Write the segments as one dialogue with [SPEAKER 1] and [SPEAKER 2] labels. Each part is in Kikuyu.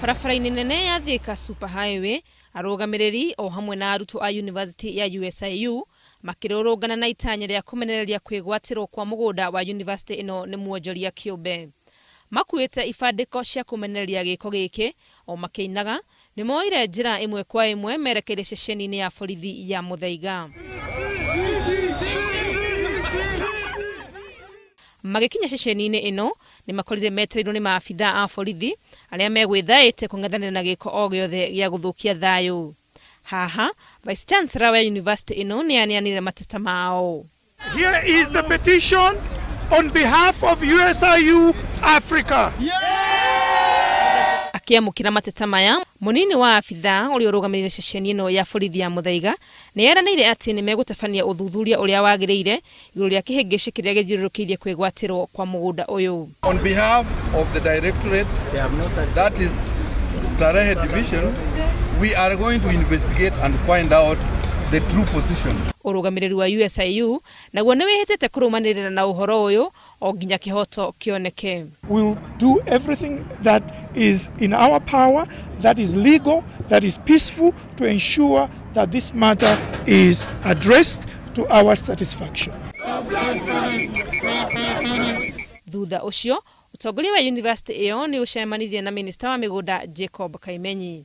[SPEAKER 1] Barabara-inĩ nene ya Thika Super Highway, arũgamĩrĩri o hamwe na arutwo a University ya USIU makĩrũrũngana na itanya rĩa kũmenereria kwĩgwatĩrwo kwa mũgũnda wa university ĩno nĩ mwonjoria kĩũmbe. Makuĩte ibandĩko cia kũmenereria gĩko gĩkĩ o makĩinaga nĩ moire njĩra ĩmwe kwa ĩmwe merekeire ceceni-inĩ ya borithi ya Muthaiga. Magĩkinya ceceni-inĩ ĩno nĩ makorire metereirwo nĩ maabitha a borithi arĩa megwĩthaĩte kũng'ethanĩra na gĩko o gĩothe gĩa gũthũkia thayũ. Haha Vice Chancellor wa university ĩno nĩ aneanire mateta mao.
[SPEAKER 2] Here is the petition on behalf of USIU Africa.
[SPEAKER 1] Akĩamũkĩra mateta maya, mũnini wa abitha ũrĩa ũrũgamĩrĩire ceceni ĩno ya borithi ya Muthaiga nĩ eranĩire atĩ nĩ megũtabania ũthuthuria ũrĩa wagĩrĩire igũrũ rĩa kĩhĩngĩcĩ kĩrĩa gĩthiũrũrũkĩirie kwĩgwatĩrwo kwa mũgũnda ũyũ.
[SPEAKER 3] On behalf of the directorate, that is Starehe Division, we are going to investigate and find out the true position.
[SPEAKER 1] Ũrũgamĩrĩri wa USIU naguo nĩ wĩhĩtĩte kũrũmanĩrĩra na ũhoro ũyũ o nginya kĩhoto kĩoneke.
[SPEAKER 2] We'll do everything that is in our power, that is legal, that is peaceful, to ensure that this matter is addressed to our satisfaction.
[SPEAKER 1] Thutha ũcio, ũtongoria wa university ĩyo nĩ ũcemanirie na minista wa mĩgũnda Jacob Kaimenyi.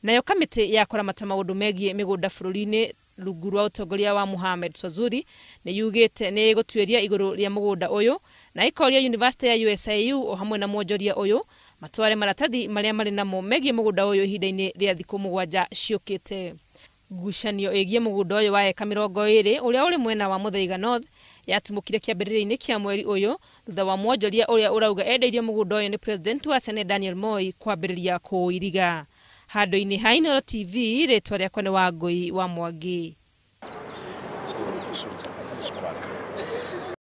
[SPEAKER 1] Nayo kamĩtĩ ya kũramata maũndũ megiĩ mĩgũnda bũrũri-inĩ rungu rwa ũtongoria wa Mohamed Swazuri nĩ yugĩte nĩ ĩgũtuĩria igũrũ rĩa mũgũnda ũyũ na ĩkoria university ya USIU o hamwe na mwonjoria ũyũ matware maratathi marĩa marĩ namo megiĩ mũgũnda ũyũ ihinda-inĩ rĩa thikũ 7 ciũkĩte. Ngucanio ĩgiĩ mũgũnda ũyũ wa eka 20 ũrĩa ũrĩ mwena wa Muthaiga North yatumũkire kĩambĩrĩria-inĩ kĩa mweri ũyũ thutha wa mwonjoria ũrĩa ũrauga endeirio mũgũnda ũyũ nĩ president wa tene Daniel Moi kwambĩrĩria kũũiriga. Handũ-inĩ ha Inooro TV, rĩtwa rĩakwa nĩ Wangũi wa Mwangi.